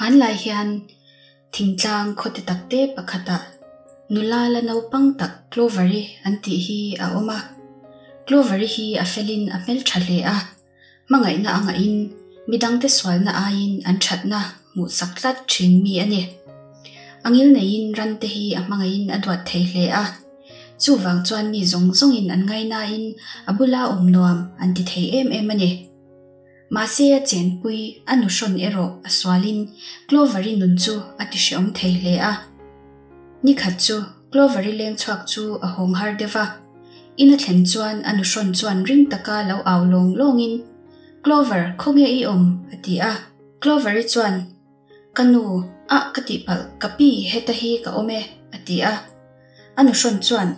Hmanlai hian thingtlang khaw te tak te pakhatah nula la naupang tak Clover-i an tih hi a awm a. Clover-i hi a felin a hmeltha hle a, hmangaihna a ngahin midangte sualna aiin an thatna hmuh sak tlat thin mi a ni. A ngil neiin rante hi a hmangaihin a duat thei hle a, chuvang chuan mi zawng zawngin an ngainain a bula awm nuam an ti thei em em a ni. Mahse a chenpui a nu hrawn erawh a sualin Clover-i nun chu a ti hreawm thei hle a. Nikhat chu Clover-i leng chhuak chu a hawng har deuh va, in a thlen chuan a nu hrawn chuan ring taka lo au lawng lawngin, Clover, khawnge i awm? a ti a. Clover-i chuan, Ka nu, ah ka tihpalh, ka pi heta hi ka awm e, a ti a. A nu hrawn chuan,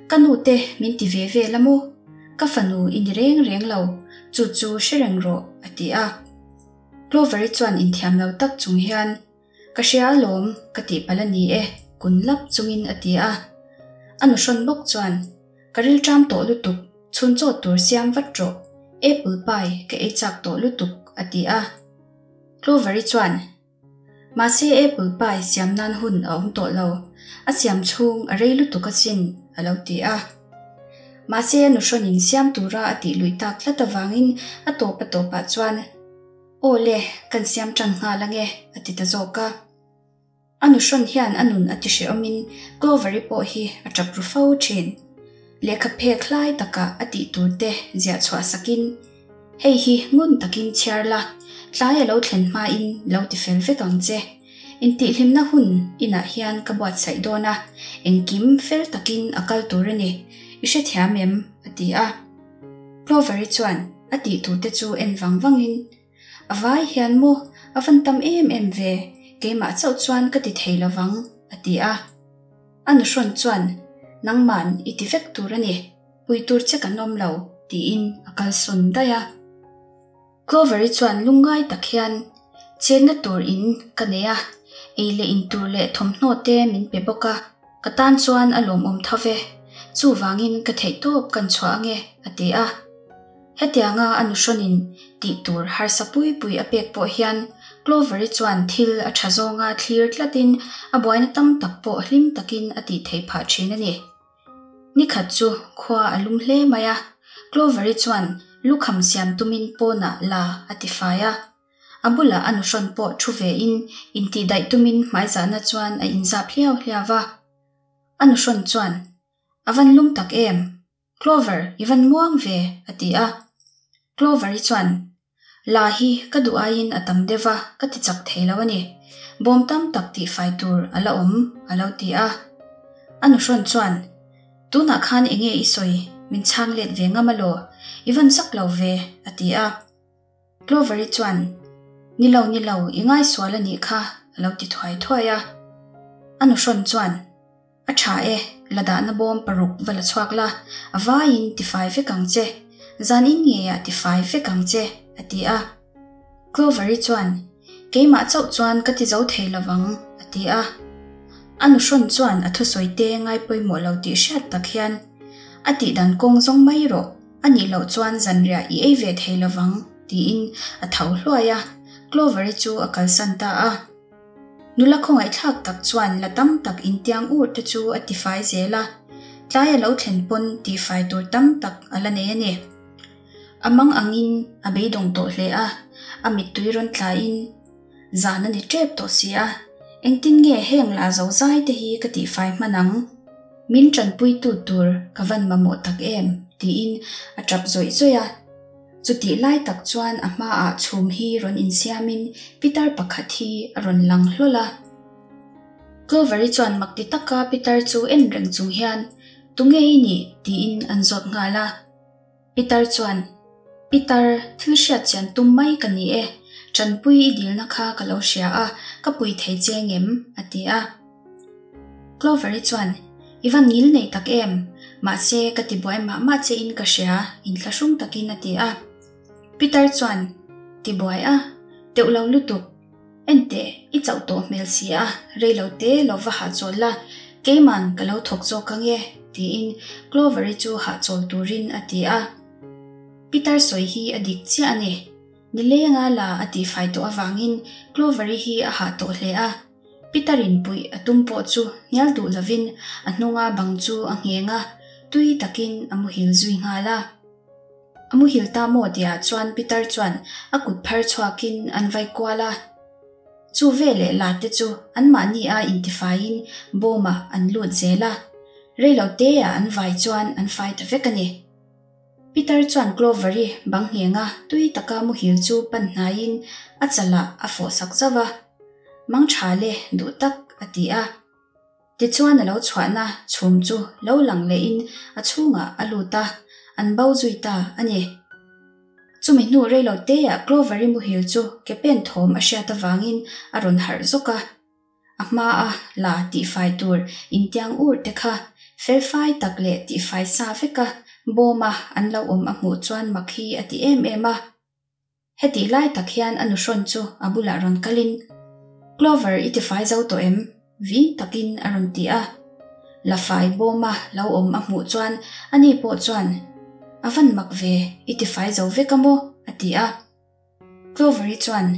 Ka nu te min ti ve vel a maw? Ka fanu i ni reng reng lo, chu chu hre reng rawh, a ti a. Clover-i chuan inthiam lo tak chung hian, Ka hria alawm, ka tihpalh a ni e, kun lap chungin a ti a. A nu hrawn bawk chuan, Ka rilṭam tawh lutuk, chhun chaw tur siam vat rawh, apple pie ka ei chak tawh lutuk, a ti a. Clover-i chuan, Mahse apple pie siam nan hun a awm tawh lo, a siam chhung a rei lutuk asin, a lo ti a. Mahse a nuhrawnin siam tura a tih luih tak tlat avangin a tawp a tawpah chuan, Aw le, kan siam tan nghal ange, a ti ta zawk a. A nuhrawn hian a nun a ti hrehawmin Clover-i pawh hi a tap ru fo thin. Lehkha phek hlai takah a tih tur te ziah chhuah sakin, Hei hi ngun takin chhiar la, tlai a lo thlen hmain lo ti fel vek ang che. Intihhlimna hun inah hian ka buatsaih dawn a, engkim fel takin a kal tur a ni. I hrethiam em? a ti a. Clover-i chuan a tih tur te chu en vang vangin, A vai hian maw, a van tam em em ve, keimah chauh chuan ka ti thei lovang, a ti a. A nuhrawn chuan, Nangman i ti vek tur a ni, pui tur che kan awm lo, tiin a kalsawn daih a. Clover-i chuan lungngai tak hian, Chenna tur in ka nei a, ei leh in tur leh thawmhnaw te min pe bawk a, ka tan chuan a lawmawm tho ve, chuvangin ka theihtawp kan chhuah ange, a ti a. Hetianga a nuhrawnin tih tur harsa pui pui a pek pawh hian Clover-i chuan thil a tha zawnga thlir tlatin a buaina tam tak pawh hlim takin a tih theih phah thin a ni. Nikhat chu khua a lum hle mai a, Clover-i chuan lukham siam tumin pawnah la a ti fai a. A bulah a nuhrawn pawh thu vein intihdaih tumin hmaizahna chuan a inzap hliau hliau va. A nuhrawn chuan, A van lum tak em? Clover, i van muang ve, a ti a. Clover-i chuan, La hi ka duh aiin a tam deuh va, ka ti chak thei lo a ni. Bawm tam tak tihfai tur a la awm, a lo ti a. A nuhrawn chuan, Tunah khan enge i sawi, min chhang let ve ngam alaw, i van zak lo ve, a ti a. Clover-i chuan, Ni lo, ni lo, i ngaisual a nih kha, a lo ti thuai thuai a. A nuhrawn chuan, A tha e, la dahna bawm paruk va la chhuak la, a vaiin tifai vek ang che, zan in ngeiah tifai vek ang che, a ti a. Clover-i chuan, Keimah chauh chuan ka ti zo thei lovang, a ti a. A nuhrawn chuan a thusawi te ngai pawimawh lo tih hriat tak hian, A tih dan kawng zawng mai rawh, a nih loh chuan zanriah i ei ve thei lovang, tiin a tho hluai a, Clover-i chu a kalsan ta a. Nula khawngaihthlak tak chuan la tam tak intiang ur te chu a tifai zel a, tlai a lo thlen pawn tihfai tur tam tak a la nei a ni. A mang angin a beidawng tawh hle a, a mittui rawn tlaiin zan a ni tep tawh si a, engtin nge heng la zo zai te hi ka tihfai hman ang? Min tanpuitu tur ka van mamawh tak em? tiin a tap zawih zawih a. Chutih lai tak chuan a hmaah chhum hi rawn insiamin pitar pakhat hi a rawn lang hlawl a. Clover-i chuan mak ti taka pitar chu en reng chung hian, Tunge i nih? tiin an zawt nghal a. Pitar chuan, Pitar, thil hriat chian tum mai ka ni e. Tanpui i dilna kha ka lo hria a, ka pui thei che ngem? a ti a. Clover-i chuan, I van ngil nei tak em? Mahse, ka ti buai mah mah che in ka hria, inthlahrung takin a ti a. Peter chuan, Ti buai a, teuh lo lutuk. Enteh, i chauh tawh hmel si a, rei lo te lo va hahchawl la, keiman ka lo thawk zawk ang e, tiin Clover-i chu hahchawl turin a ti a. Peter sawi hi a dik chiah a ni. Nilenga la a tihfai tawh avangin Clover-i hi a hah tawh hle a. Peter-in puih a tum pawh chu hnial duh lovin a hnunga bang chu a ngheng a, tui takin a muhil zui nghal a. A muhil ta maw tihah chuan Peter chuan a kut phar chhuakin an vai kual a. Chu veleh la te chu anmahni a intifaiin bawmah an lut zel a, reiloteah an vai chuan an fai ta vek a ni. Peter chuan Clover-i bang nghenga tui taka muhil chu pan hnaiin a chalah a fawh sak zauh a, Mang tha le, duh tak, a ti a. Tichuan a lo chhuahna chhum chu lo lang lehin a chhungah a lut a, an bo zui ta a ni. Chumi hnu reilo teah Clover-i muhil chu ke pen thawm a hriat avangin a rawn harh zawk a. A hmaa la tihfai tur intiang ur te kha felfai tak leh tihfai sa veka bawma an lo awm a hmuh chuan mak hi a ti em em a. Hetih lai tak hian a nuhrawn chu a bulah rawn kalin, Clover i tifai zo tawh em? vin takin a rawn ti a. La fai bawma lo awm a hmuh chuan ani pawh chuan, A van mak ve, i tifai zo vek a maw? a ti a. Clover-i chuan,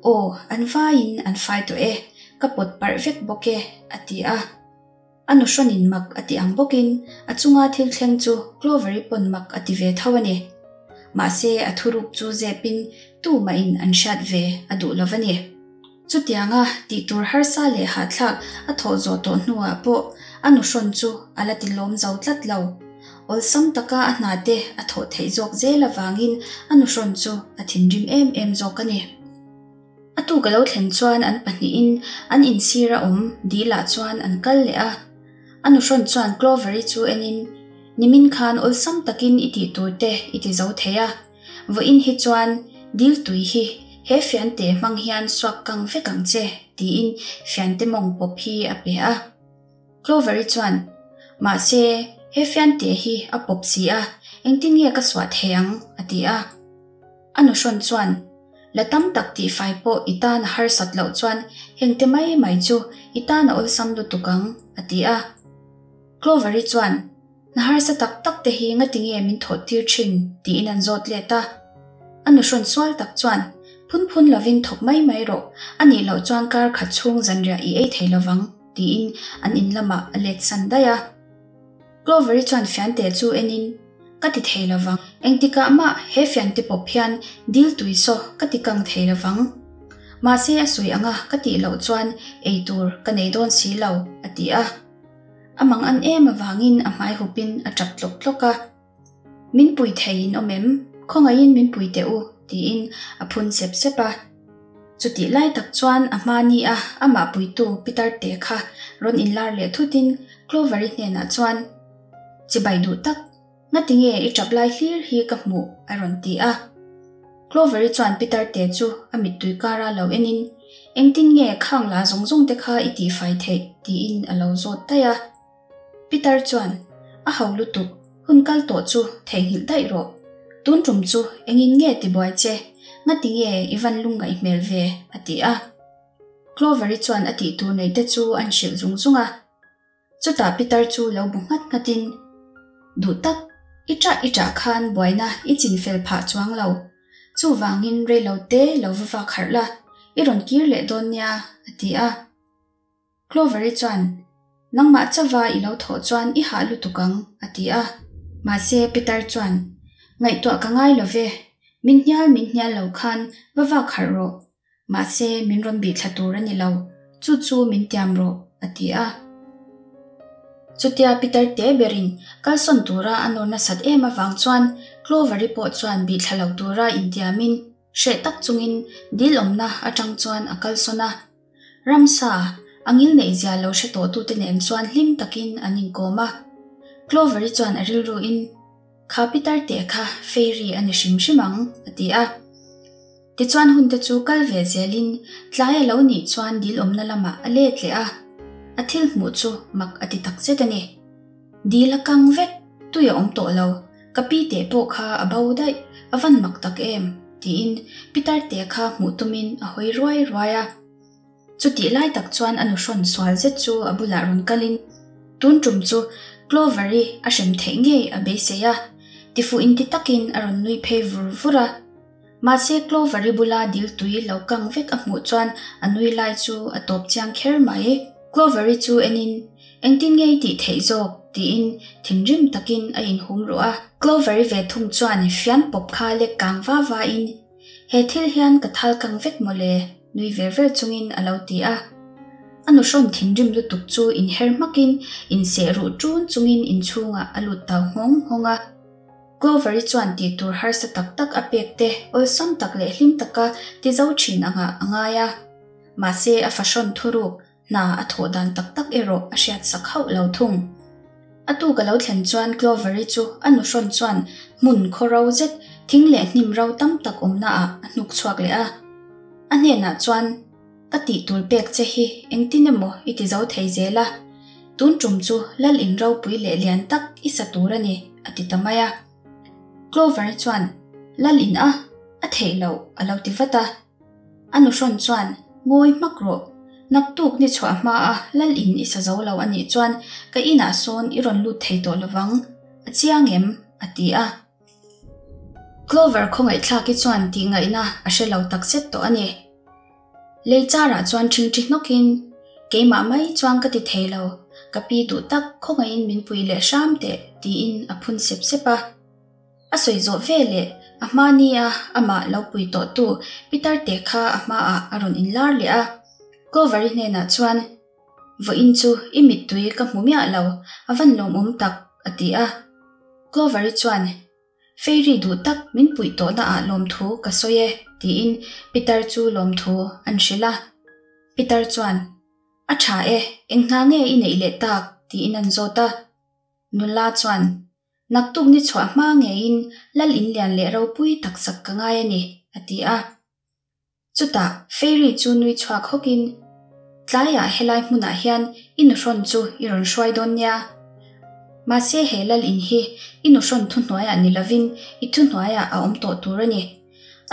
Aw, an vaiin an fai tawh e, ka pawt parh vek bawk e, a ti a. A nuhrawnin mak a ti ang bawkin a chunga thil thleng chu Clover-i pawn mak a ti ve tho a ni. Mahse, a thuruk chu zepin tumahin an hriat ve a duh lo a ni. Chutianga tih tur harsa leh hahthlak a thawh zawh tawh hnuah pawh a nuhrawn chu a la ti lawm zo tlat lo. Awlsam taka a hna te a thawh theih zawk zel avangin a nuhrawn chu a thinrim em em zawk a ni. A tuk a lo thlen chuan an pahnihin an insir a awm dilah chuan an kal leh a. A nuhrawn chuan Clover-i chu enin, Nimin khan awlsam takin i tih tur te i ti zo thei a. Vawiin hi chuan dil tui hi he fiante hmang hian suak kang vek ang che, tiin fiante mawng pawp hi a pe a. Clover-i chuan, Mahse, he fiante hi a pawp si a, engtin nge ka suah thei ang? a ti a. A nuhrawn chuan, La tam tak tihfai pawh i tan a harsat loh chuan hengte mai mai chu i tan a awlsam lutuk ang, a ti a. Clover-i chuan, Hna harsa tak tak te hi ngatinge min thawh tir thin? tiin an zawt let a. A nuhrawn sual tak chuan, Phun phun lovin thawk mai mai rawh, a nih loh chuan kar khat chhung zanriah i ei thei lovang, tiin an in lamah a let san daih a. Clover-i chuan fiante chu enin, Ka ti thei lovang, engtikah mah he fiante pawp hian dil tui saw ka ti kang thei lovang. Mahse a sawi anga ka tih loh chuan ei tur ka nei dawn si lo, a ti a. A mang an em avangin a hmai hupin a tap tlawk tlawk a. Min pui thei in awm em? Khawngaihin min pui teh u, tiin a phun sep sep a. Chutih lai tak chuan a hma ni a amah puitu Pitar te kha rawn inlar leh thutin Clover-i hnenah chuan, Chibai duh tak, Ngatinge i tap lai hlir hi ka hmuh? a rawn ti a. Clover-i chuan Pitar te chu a mittui kara lo enin, Engtin nge khang la zawng zawng te kha i tihfai theih? tiin a lo zawt daih a. Pitar chuan, A ho lutuk, hun kal tawh chu theihnghilh daih rawh. Tun tum chu engin nge tibuai che? Ngatinge i van lungngaih hmel ve? a ti a. Clover-i chuan a tihtur nei te chu an hrilh zung zung a. Chutah Pitar chu lo bu nghat nghatin, Duh tak, i ṭah i ṭah khan buaina i chin fel phah chuang lo. Chuvangin reilo te lo va vak harh la, i rawn kir leh dawn nia, a ti a. Clover-i chuan, Nangmah chauva i lo thawh chuan i hah lutuk ang, a ti a. Mahse Pitar chuan, Ngaihtuah ka ngai lo ve, min hnial min hnial lo khan va vak harh rawh, Mahse, min rawn bih thla tur a ni lo, chu chu min tiam rawh, a ti a. Chutia Peter te berin kalsawn tura a nawr nasat em avang chuan Clover-i pawh chuan bih thla lo tura intiamin hreh tak chungin dil awmna atang chuan a kalsawn a. Ramsa, a ngil neih zia lo hre tawhtute nen chuan hlim takin an inkawm a. Clover-i chuan a rilruin, Kha Peter te kha fairy a ni hrim hrim ang, a ti a. Tichuan hunte chu kal ve zelin tlai a lo nih chuan dil awmna lamah a let leh a, a thil hmuh chu mak a ti takzet a ni. Dil a kang vek, tui a awm tawh lo, ka pi teh pawh kha a bo daih, a van mak tak em? tiin Pitar te kha hmuh tumin a hawi ruai ruai a. Chutih lai tak chuan a nuhrawn sual zet chu a bulah rawn kalin tun tum chu Clover-i a hrem theih ngei a beisei a, tifuh inti takin a rawn nui phei vur vur a. Mahse Clover-i bula dil tui lo kang vek a hmuh chuan a nui lai chu a tawp chiang kher mai. Clover-i chu enin, Engtin nge i tih theih zawk? tiin thinrim takin a inhum ruh a. Clover-i ve thung chuan fian pawp kha lek kang va va in, He thil hian ka thal kang vek mawle, nui ver ver chungin a lo ti a. A nuhrawn thinrim lutuk chu inher hmakin inseh ruh ṭun chungin inchhungah a lut tau nghawng nghawng a. Clover-i chuan tih tur harsa tak tak a pek te awlsam tak leh hlim taka ti zo thin angah a ngai a. Mahse a fahrawn thuruk hna a thawh dan tak tak erawh a hriat sak hauh lo thung. A tuk a lo thlen chuan Clover-i chu a nuhrawn chuan hmun khaw ro zet thing leh hnim ro tam tak awmna ah a hnuk chhuak leh a. A hnenah chuan, Ka tih tur pek che hi engtin emaw i ti zo thei zel a, tun tum chu lal in ropui leh lian tak i sa tur a ni, a ti ta mai a. Clover-i chuan, Lal in a, a theih loh, a lo ti vat a. A nuhrawn chuan, Ngawi hmak rawh, naktuk ni chhuah hma a lal in i sa zo lo a nih chuan ka inah sawn i rawn lut thei tawh lovang, a chiang em? a ti a. Clover khawngaihthlaki chuan tih ngaihna a hre lo tak zet tawh a ni. Lei charah chuan ṭhingṭhi hnawkin, Keimah mai chuan ka ti thei lo, ka pi duh tak khawngaihin min pui leh hram teh, tiin a phun sep sep a. A sawi zawh ve leh a hma nia amah lo pui tawhtu Peter te kha a hmaah a rawn inlar leh a. Clover-i hnenah chuan, Vawiin chu i mittui ka hmu miah lo, a van lawmawm tak, a ti a. Clover-i chuan, Fairy duh tak min puih tawhna ah lawmthu ka sawi e, tiin Peter chu lawmthu an hrilh a. Peter chuan, A tha e, eng hna nge i neih leh tak? tiin an zawt a. Nula chuan, Naktuk ni chhuah hma ngeiin lal in lian leh ropui tak sak ka ngai a ni, a ti a. Chutah Fairy chu nui chhuak hawkin, Tlaiah helai hmunah hian i nuhrawn chu i rawn hruai dawn nia. Mahse he lal in hi i nuhrawn thuhnuaiah ni lovin i thuhnuaiah a awm tawh tur a ni.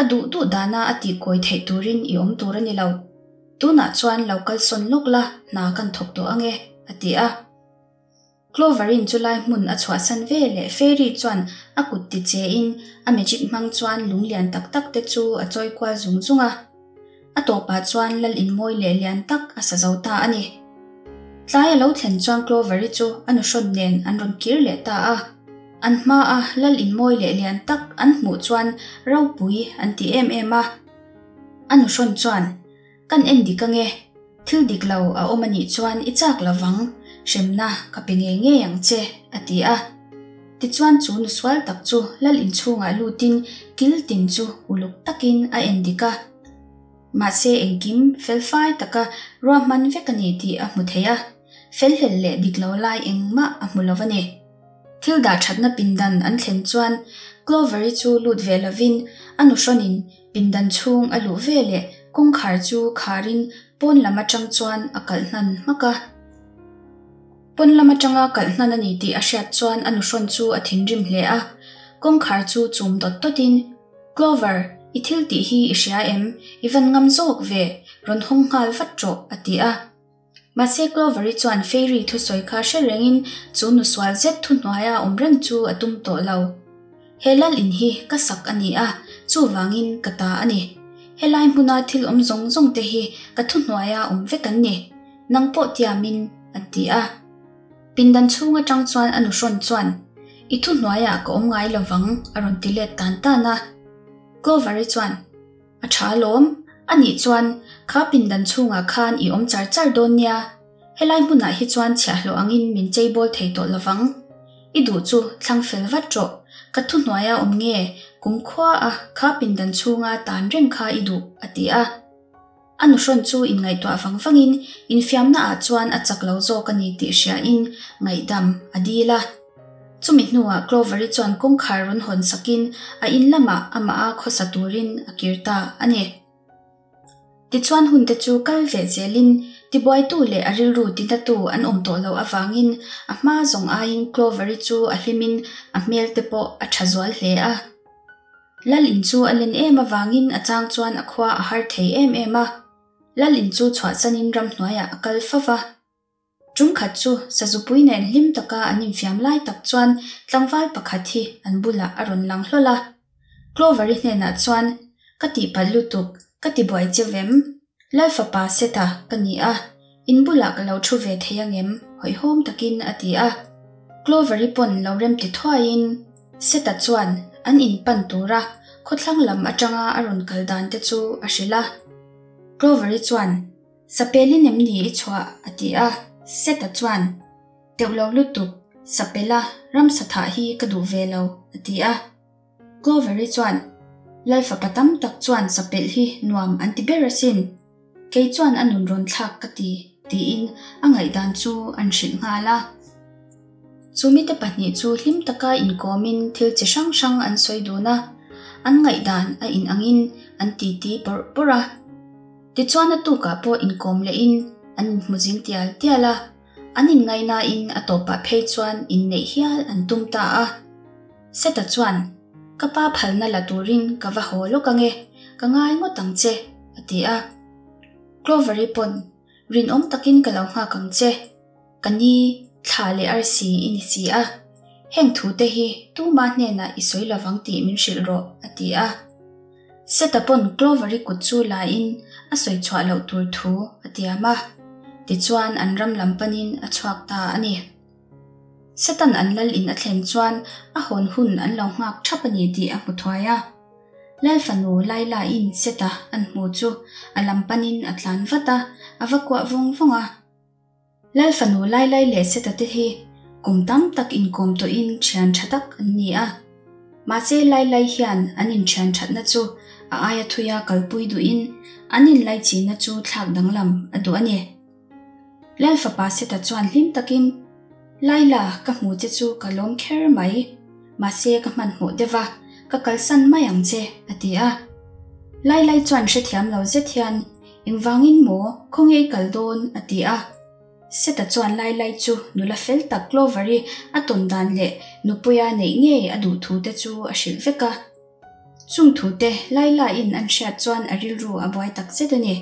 A duh duh dana a tihkawi theih turin i awm tur a ni lo. Tunah chuan lo kalsawn lawk la, hna kan thawk tawh ange, a ti a. Clover-in chu lai hmun a chhuahsan ve leh Fairy chuan a kut ti che-in a magic hmang chuan lung lian tak tak te chu a chawi kual zung zung a. A tawpah chuan lal in mawi leh lian tak a sa zo ta a ni. Tlai a lo thlen chuan Clover-i chu a nuhrawn nen an rawn kir leh ta a. An hmaa lal in mawi leh lian tak an hmuh chuan ropui an ti em em a. A nuhrawn chuan Kan en dik ange, thil dik lo a awm a nih chuan i chak lo vang, hremna ka pe ngei ngei ang che, a ti a. Tichuan chu nusual tak chu lal inchhungah lutin kil tin chu uluk takin a en dik a. Mahse engkim felfai taka ruahman vek a ni tih a hmu thei a, felhlel leh dik lo lai engmah a hmu lo a ni. Thil dah thatna pindan an thlen chuan Clover-i chu lut ve lovin a nuhrawnin Pindan chhung a luh ve leh kawngkhar chu kharin pawn lam atang chuan a kalh hnan hmak a. Pawn lam atanga kalh hnan a ni tih a hriat chuan a nuhrawn chu a thinrim hle a. Kawngkhar chu chum dawt dawtin, Clover, i thil tih hi i hria em? I van ngam zawk ve, rawn hawng nghal vat rawh, a ti a. Mahse Clover-i chuan Fairy thusawi kha hre rengin chu nu sual zet thuhnuaia awm reng chu a tum tawh lo. He lal in hi ka sak a ni a, chuvangin ka ta a ni. Helai hmuna thil awm zawng zawng te hi ka thuhnuaia awm vek an ni. Nang pawh tiamin, an ti a. Pindan chhung atang chuan a nuhrawn chuan, I thuhnuaiah ka awm ngai lovang, a rawn ti let tan tan a. Clover-i chuan, A tha alawm. A nih chuan, kha pindan chhungah khan i awm char char dawn nia. Helai hmunah hi chuan chhiahhlawh angin min cheibawl thei tawh lovang. I duh chu thlang fel vat rawh. Ka thuhnuaia awm nge, kumkhua a kha pindan chhunga tan reng kha i duh, a ti a. A nuhrawn chu inngaihtuah vang vangin infiamnaah chuan a chak lo zawk a ni tih hriain ngaihdam a dil a. Chumi hnuah Clover-i chuan kawngkhar rawn hawn sakin a in lamah amah a khawsa turin a kir ta a ni. Tichuan hunte chu kal ve zelin tibuaitu leh a rilru tinatu an awm tawh loh avangin a hma zawng aiin Clover-i chu a hlimin a hmel te pawh a tha zual hle a. Lal in chu a len em avangin a chang chuan a khua a har thei em em a. Lal in chu chhuahsanin ramhnuaiah a kal fo va. Tum khat chu Sazupui nen hlim taka an infiam lai tak chuan tlangval pakhat hi an bulah a rawn lang hlawl a. Clover-i hnenah chuan, Ka tihpalh lutuk, ka tibuai che vem? Lal fapa Seta ka ni a, in bulah ka lo thu ve thei angem? hawihhawm takin a ti a. Clover-i pawn lo rem ti thuaiin Seta chuan an in pan tura khawthlang lam atanga a rawn kal dan te chu a hrilh a. Clover-i chuan, Sapelin em ni i chhuah? a ti a. Seta chuan, Teuh lo lutuk, Sapela ramsa thah hi ka duh ve lo, a ti a. Clover-i chuan, Lal fapa tam tak chuan sapelh hi nuam an ti ber asin. Kei chuan a nun rawn thlak ka ti, tiin a ngaihdan chu an hrilh nghal a. Chumite pahnih chu hlim taka inkawmin thil chi hrang hrang an sawi dun a, an ngaihdan a inangin an titi bawrh bawrh a. Tichuan a tukah pawh inkawm lehin an inhmu zing tial tial a. An inngaihnain a tawpah phei chuan inneih hial an tum ta a. Seta chuan, Ka pa phalna la turin ka va haw lawk ange, ka ngai ngawt ang che, a ti a. Clover-i pawn, Rinawm takin ka lo nghak ang che, ka ni, thla leh arsi i ni si a, heng thute hi tuma hnenah i sawi lovang tih min hrilh rawh, a ti a. Seta pawn Clover-i kut chu lain a sawi chhuah loh tur thu a tiam a, tichuan an ram lam panin a chhuak ta a ni. Satan an lal in a thlen chuan a hawn hun an lo nghak thap a ni tih a hmu thuai a. Lal fanu Laila-in Seta an hmu chu a lam panin a tlan vat a, a va kuah vawng vawng a. Lal fanu Lailai leh Seta te hi kum tam tak inkawm tawhin thian tha tak an ni a. Mahse Lailai hian an inthian thatna chu a aia thuia kalpui duhin an inlaichina chu thlak danglam a duh a ni. Lal fapa Seta chuan hlim takin, Laila, ka hmu che chu ka lawm kher mai. Mahse ka hmanhmawh deuh va, ka kalsan mai ang che, a ti a. Lailai chuan hrethiam lo zet hian, Engvangin maw, khawnge i kal dawn? a ti a. Seta chuan Lailai chu nula fel tak Clover-i a tawn dan leh nupuia neih ngei a duh thu te chu a hrilh vek a. Chung thu te Laila-in an hriat chuan a rilru a buai tak zet a ni.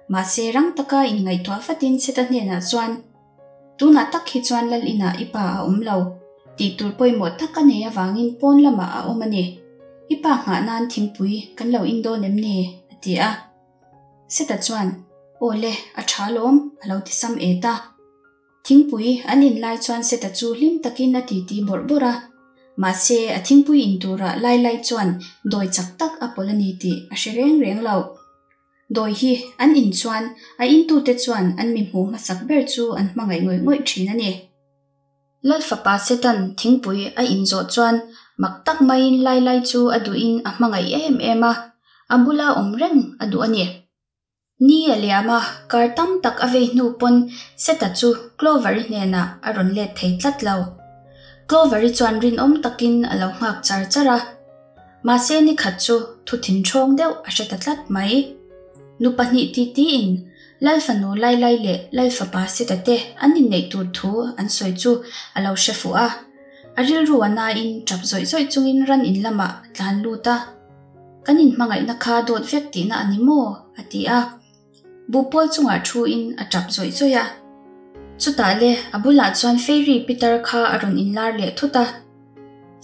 Mahse rang taka inngaihtuah vatin Seta hnenah chuan, Tunah tak hi chuan Lal inah i pa a awm lo. Tih tur pawimawh tak a nei avangin pawn lamah a awm a ni. I pa nghah nan thingpui kan lo in dawn em ni? a ti a. Seta chuan, Aw le, a tha lawm, a lo ti sam et a. Thingpui an in lai chuan Seta chu hlim takin a titi bawrh bawrh a. Mahse, a thingpui in turah lai lai chuan dawi chak tak a pawlh a ni tih a hre reng reng lo. Dawi hi an in chuan a intute chuan an mi hmuh hmasak ber chu an hmangaih ngawih ngawih thin a ni. Lal fapa Setan thingpui a in zawh chuan mak tak maiin lai lai chu a duhin a hmangaih em em a, a bula awm reng a duh a ni. Ni a liam a, kar tam tak a vei hnu pawn Seta chu Clover-i hnenah a rawn let thei tlat lo. Clover-i chuan rinawm takin a lo nghak char char a. Mahse ni khat chu thu thinṭhawng deuh a hre ta tlat mai. Nu pahnih titiin Lal fanu Lailai leh Lal fapa Sita te an inneih tur thu an sawi chu a lo hre fuh a. A rilru a nain ṭap zawih zawih chungin ran in lamah a tlan lut a. Kan inhmangaihna kha dawt vek tihna a ni maw? a ti a. Buhpawl chungah thuin a tap zawih zawih a. Chutah le a bulah chuan Fairy Peter kha a rawn inlar leh thut a.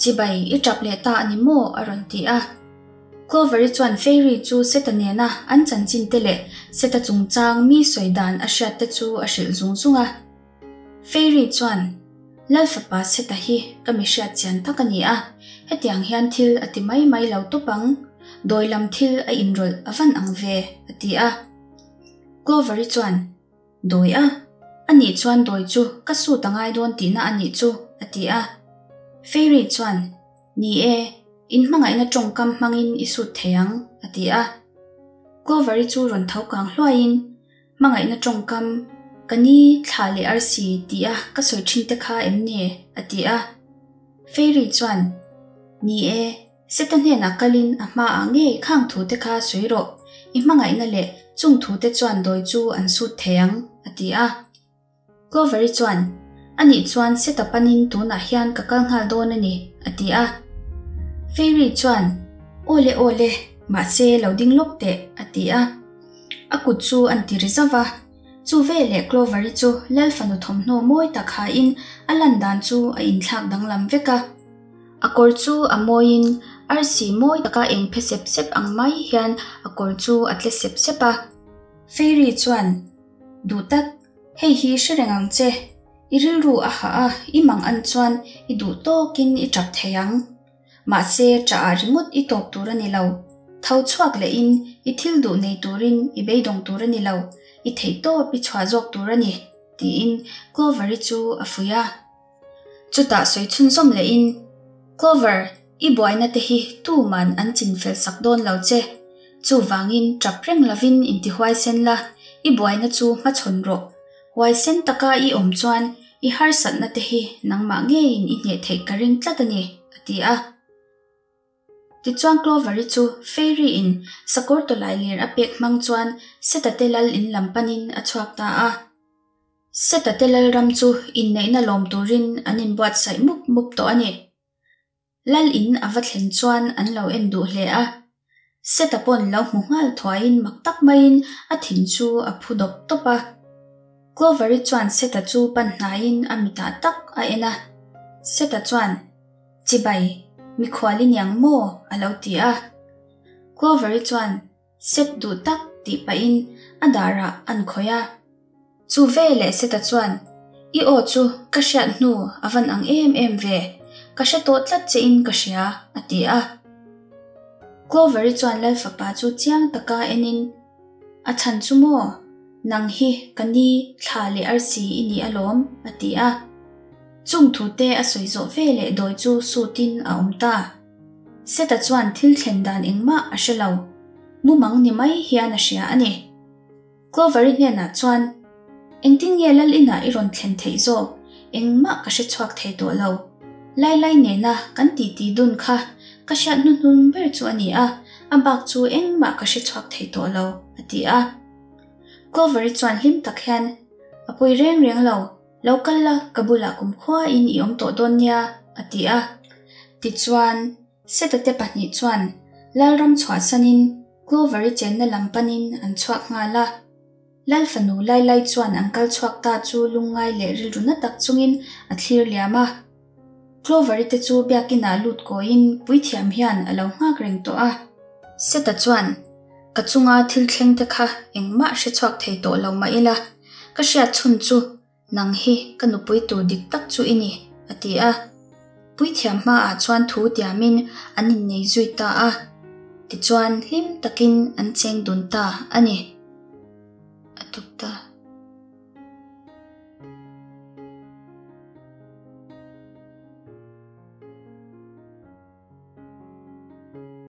Chibai, i tap leh ta a ni maw? a rawn ti a. Clover-i chuan Fairy chu Seta nena an chanchin te leh Seta chungchang mi sawi dan a hriat te chu a hrilh zung zung a. Fairy chuan, Lal fapa Seta hi ka mi hriat chian tak a ni a, hetiang hian thil a ti mai mai lo tawp ang, dawi lam thil a inrawlh a van ang ve, a ti a. Clover-i chuan, Dawi a? A nih chuan dawi chu ka suit a ngai dawn tihna a nih chu, a ti a. Fairy chuan, Ni e, inhmangaihna tawngkam hmangin i suit thei ang, a ti a. Clover-i chu rawn tho kang hluaiin, Hmangaihna tawngkam, Ka ni, thla leh arsi tih a ka sawi thin te kha em ni? a ti a. Fairy chuan, Ni e, Seta hnenah kalin a hmaah ngei khang thu te kha sawi rawh, i hmangaihna leh chung thu te chuan dawi chu an sut thei ang, a ti a. Clover-i chuan, Anih chuan Seta panin tunah hian ka kal nghal dawn a ni, a ti a. Fairy chuan, Aw le, aw le, mahse lo ding lawk teh, a ti a. A kut chu an ti ri zauh va. Chu veleh Clover-i chu Lal fanu thawmhnaw mawi tak hain a lan dan chu a inthlak danglam vek a. A kawr chu a mawiin Arsi mawi taka eng phe sep sep ang mai hian a kawr chu a tle sep sep a. Fairy chuan, Duh tak, hei hi hre reng ang che. I rilru a hah a, i mang an chuan i duh tawkin i tap thei ang. Mahse, ṭah ah ringawt i tawp tur a ni lo. Tho chhuak lehin i thil duh nei turin i beidawng tur a ni lo, i theihtawp i chhuah zawk tur a ni, tiin Clover-i chu a fuih a. Chutah sawi chhunzawm lehin, Clover, i buaina te hi tuman an chinfel sak dawn lo che. Chuvangin ṭap reng lovin intihuaisen la, i buaina chu hmachhawn rawh. Huaisen taka i awm chuan i harsatna te hi nangmah ngeiin i hneh theih ka ring tlat a ni, a ti a. Tichuan Clover-i chu Fairy-in sakawr tawlai lir a pek hmang chuan Seta te lal in lam panin a chhuak ta a. Seta te lal ram chu inneihna lawm turin an inbuatsaih mup mup tawh a ni. Lal in a va thlen chuan an lo en duh hle a. Seta pawn lo hmu nghal thuaiin mak tak maiin a thin chu a phu dawp dawp a. Clover-i chuan Seta chu pan hnaiin a mitah tak a en a. Seta chuan, Chibai, mikhual i niang maw? a lo ti a. Clover-i chuan, Set duh tak tih pahin a darah an khawih a. Chu veleh Seta chuan, I aw chu ka hriat hnu a van ang em em ve, ka hre tawh tlat che in ka hria, a ti a. Clover-i chuan Lal fapa chu chiang taka enin, A chhan chu maw? Nang hi ka ni thla leh arsi i ni alawm, a ti a. Chung thute a sawi zawh veleh dawi chu sutin a awm ta. Seta chuan thil thlen dan engmah a hre lo. Mumang ni mai hian a hria a ni. Clover-i hnenah chuan, Engtin nge Lal inah i rawn thlen theih zawk? Engmah ka hre chhuak thei tawh lo. Lai lai nena kan titi dun kha ka hriat hnuhnung ber chu a ni a, a bak chu engmah ka hre chhuak thei tawh lo, a ti a. Clover-i chuan hlim tak hian, A pawi reng reng lo, lo kal la, ka bulah kumkhuain i awm tawh dawn nia, a ti a. Tichuan, Seta te pahnih chuan Lalram chhuahsanin Clover-i chenna lam panin an chhuak nghal a. Lal fanu Lailai chuan an kal chhuak ta chu lungngai leh rilru na tak chungin a thlir liam a. Clover-i te chu biakinah lut kawiin puithiam hian a lo nghak reng tawh a. Seta chuan, Ka chunga thil thleng te kha engmah hre chhuak thei tawh lo mah ila, ka hriat chhun chu Nang hi ka nupui tur dik tak chu i ni, a ti a. Puithiam hmaah chuan thu tiamin an innei zui ta a. Tichuan hlim takin an cheng dun ta a ni. A tuk ta.